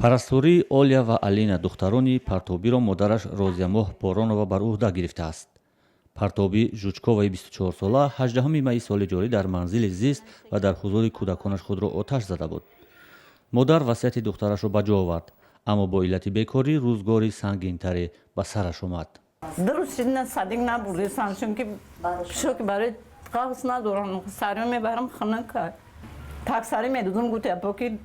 Парастории Оля ва Алина, духтарони Партобиро, модараш Розиямоҳ Боронова бар ӯҳда гирифтааст. Партобӣ Жучковаи 24-сола 18 майи соли ҷорӣ дар манзили зист ва дар ҳузури кӯдаконаш худро оташ зада буд. Модар васияти духтарашро ба ҷо овард, аммо бо иллати бекорӣ рӯзгори сангинтаре ба сараш омад. Дуруст шидна, садик набурдесам, чунки шоки барои қавс надорам. Сариё мебарам, хунука таксарӣ медудум, гутапо ки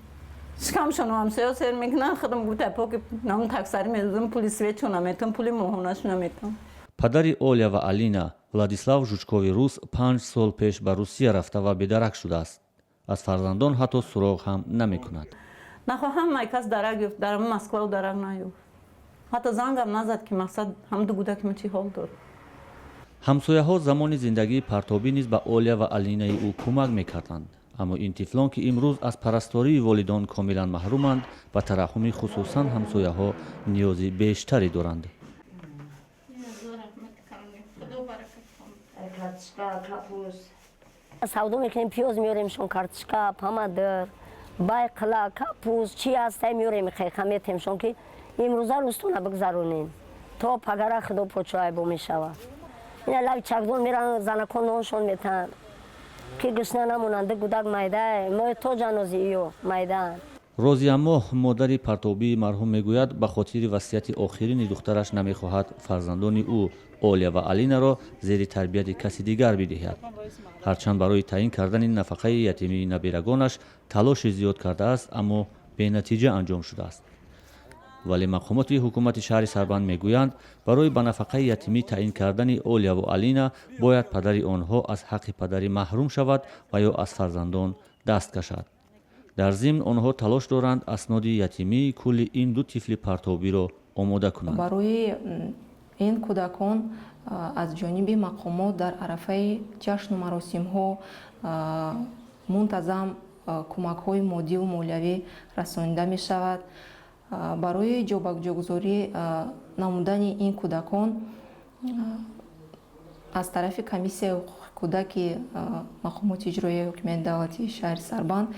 шикамшоно ҳамсоё сер мекунан, худам гутапо ки нам таксарӣ медудум, пули светшо наметам, пули моҳонашо наметам. Падари Оля ва Алина, Владислав Жучкови рус, 5 сол пеш ба Русия рафта ва бедарак шудааст. Аз фарзандон ҳатто суроғ ҳам намекунад. Нахоҳам, май кас дарак ёфт, дар Москвау дарак наёфт, ҳатто зангам назад, ки мақсад ҳам ду кӯдаки ма чӣ ҳол дорад. Ҳамсояҳо замони зиндагии Партобӣ низ ба Оля ва Алинаи ӯ кӯмак мекарданд, аммо ин тифлон, ки имрӯз аз парастории волидон комилан маҳруманд, ба тараҳҳуми хусусан ҳамсояҳо ниёзи бештаре доранд. Савдо мекунем, пиёз меоремшон, картошка, помидор, байқила, капуст, чи ҳастай меорем, хеха метемшон, ки имрӯза рӯзтона бигзаронем, то пагара худо почоайбо мешавад. Ина лави чакдон меран, занакон ноншон метаҳанд, ки гушна намонанд. Гудак майда мо то ҷанози иё майдаанд. Розиямоҳ, модари Партобии марҳум, мегӯяд, ба хотири васияти охирини духтараш намехоҳад фарзандони ӯ, Оля ва Алинаро, зери тарбияти каси дигар бидиҳад. Ҳарчанд барои таъин кардани нафақаи ятимии набирагонаш талоши зиёд кардааст, аммо бенатиҷа анҷом шудааст. Вале мақомоти ҳукумати шаҳри Сарбанд мегӯянд, барои ба нафақаи ятимӣ таъин кардани Оляву Алина бояд падари онҳо аз ҳаққи падарӣ маҳрум шавад ва ё аз фарзандон даст кашад. Дар зимн, онҳо талош доранд асноди ятимии кулли ин ду тифли Партобиро омода кунанд. Барои ин кӯдакон аз ҷониби мақомот дар арафаи ҷашну маросимҳо мунтазам кӯмакҳои моддиву молиявӣ расонида мешавад. Барои ҷобаҷогузорӣ намудани ин кӯдакон аз тарафи Комиссияи ҳуқуқи кӯдаки мақомоти иҷроияи ҳокимияти давлатии шаҳри Сарбанд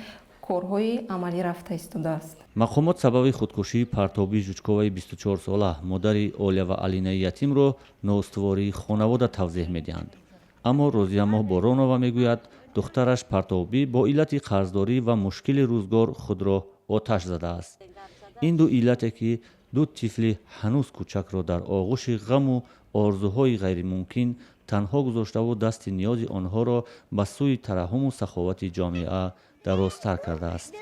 корҳои амалӣ рафта истодааст. Мақомот сабаби худкушии Партоби Жучковаи 24-сола, модари Оля ва Алинаи ятимро, ноустувории хонавода тавзеҳ медиҳанд, аммо Розиямоҳ Боронова мегӯяд, духтараш Партобӣ бо иллати қарздорӣ ва мушкили рӯзгор худро оташ задааст. Ин ду иллате, ки ду тифли ҳанӯз кӯчакро дар оғӯши ғаму орзуҳои ғайримумкин танҳо гузоштаву дасти ниёзи онҳоро ба сӯи тараҳҳуму саховати ҷомеа дарозтар кардааст.